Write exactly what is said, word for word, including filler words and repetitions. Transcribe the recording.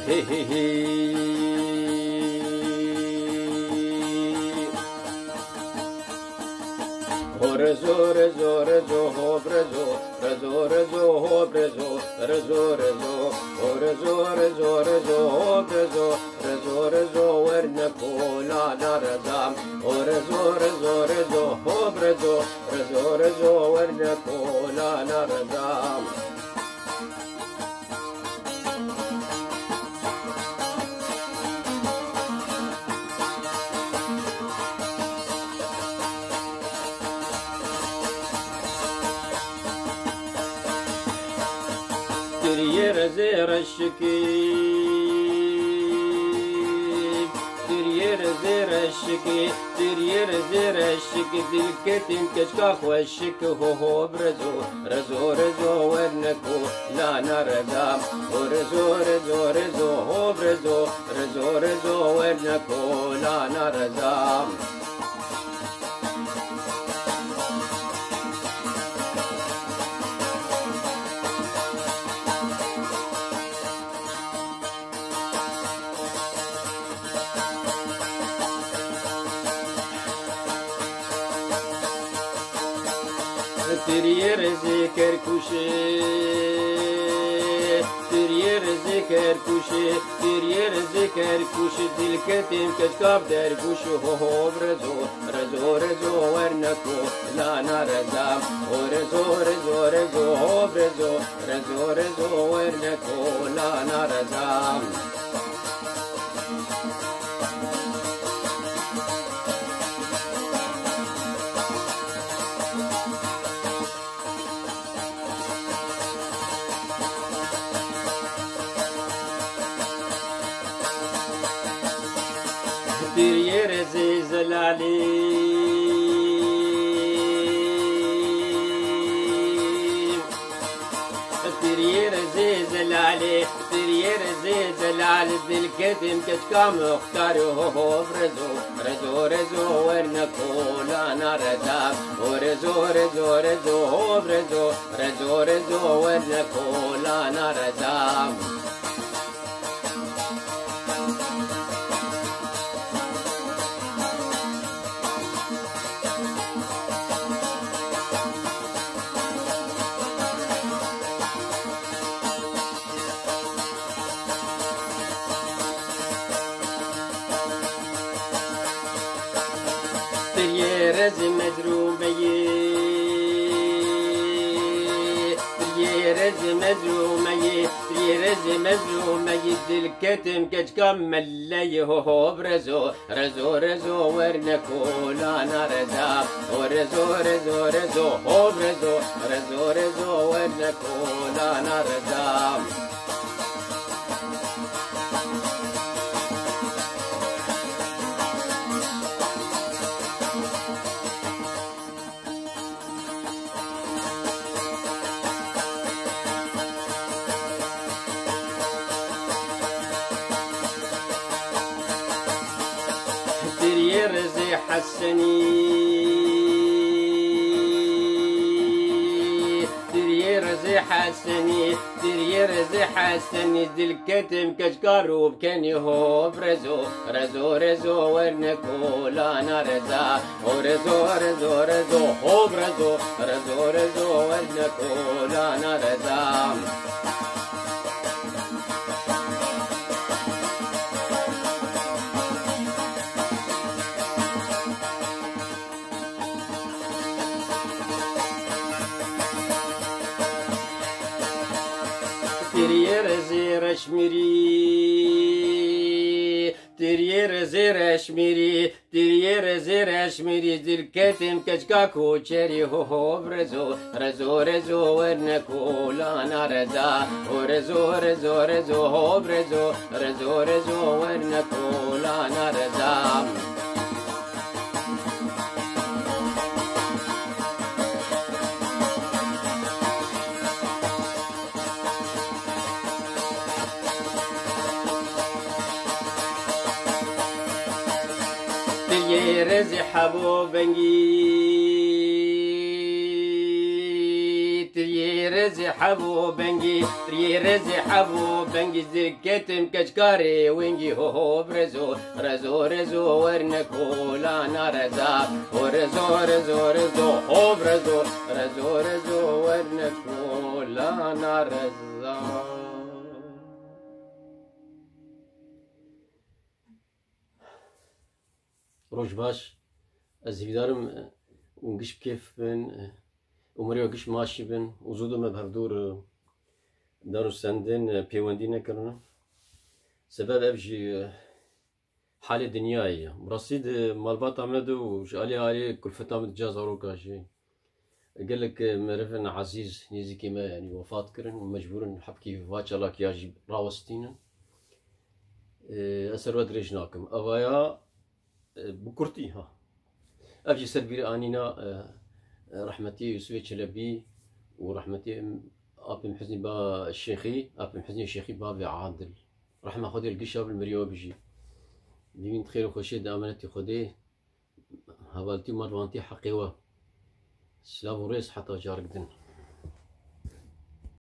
Hi hi hi. Ho rezo, rezo, rezo, hop rezo, rezo, rezo, hop rezo, rezo, rezo, ho rezo, rezo, rezo, hop rezo, rezo, rezo, werne kolana reza, ho rezo, rezo, rezo, hop rezo, rezo, rezo, werne kolana reza. Tiriyê rezê reşikî, tiriyê rezê reşikî, tiriyê rezê reşikî, dilketên keçka xweşik, ho ho bi rezo, rezo, rezo, werne kolana reza, ho rezo, rezo, rezo, ho bi rezo, rezo, rezo, werne kolana reza. Tiriyê rezê kerkûşê, tiriyê rezê kerkûşê, tiriyê rezê kerkûşê, dilketên keçka bi dergûşê, ho ho bi rezo, rezo, rezo, werne kolana reza, ho rezo, rezo, rezo, ho bi rezo, rezo, rezo, werne kolana reza. Tiriyê rezê zelalê, tiriyê rezê zelalê, tiriyê rezê zelalê, dilketên keçka muxtarê, ho ho bi rezo, rezo, rezo, werne kolana reza, ho rezo, rezo, rezo, ho bi rezo, rezo, rezo, werne kolana reza. Tiriyê rezê mezrûmeyê, tiriyê rezê mezrûmeyê, tiriyê rezê mezrûmeyê, dilketên keçka meleyê, ho ho bi rezo, rezo, rezo, werne kolana reza, ho rezo, rezo, rezo, ho bi rezo, rezo, rezo, werne kolana reza. Tiriyê rezê Hesenî, tiriyê rezê Hesenî, tiriyê rezê Hesenî, dilketêm keçka rû bi kenî, ho bi rezo, rezo, rezo, werne kolana reza, ho rezo, rezo, rezo, ho bi rezo, rezo, rezo, werne kolana reza. Tiriyê rezê reşmîrî, tiriyê rezê reşmîrî, tiriyê rezê reşmîrî, dilketêm keçka koçerî, ho ho bi rezo, rezo, rezo, werne kolana reza, ho rezo, rezo, rezo, ho bi rezo, rezo, rezo, werne kolana reza. Tiriyê rezê Hebo Vengî, Riyê rezê hebû bengî, riyê rezê hebû bengî, ziketim keçkarê wengî, ho ho rezo, rezo, rezo, werne kolana reza, ho rezo, rezo, rezo, ho rezo, rezo, rezo, werne kolana reza. Roj baş. Ez hîvdarim, e, hûn giş bi kêf bin, e, umerê we giş maşî bin û zû dû me bi hevdû re, e, dar û sendin, e, pêwendî nekirine. Sebeb ev jî, e, halê dinyayê ye. Bi rastî di malbata me de û ji alî alî kulfeta me dica zaroka jî. Gelek, e, merivên ezîz nêzîkî me, yanî, wefat kirin û mecbûr in hebkî va çalakiya jî rawestînin. E, ez ser we dirêj nakim. Evaya, e, bi kurtî, ha. Ev jî ser bîr anîna, e, e, rehmetî Yusufê Çelebî û rehmetî Apê Mihiznî ba Şêxî, Apê Mihiznî Şêxî bavê Adil. Rehma Xwedê li gişa bil miriya bijî. Dîvîn di xêr û xweşiyê di emanetî Xwedê. Hevaltî û mervantî heqê we. Silav û rêz heta carik din.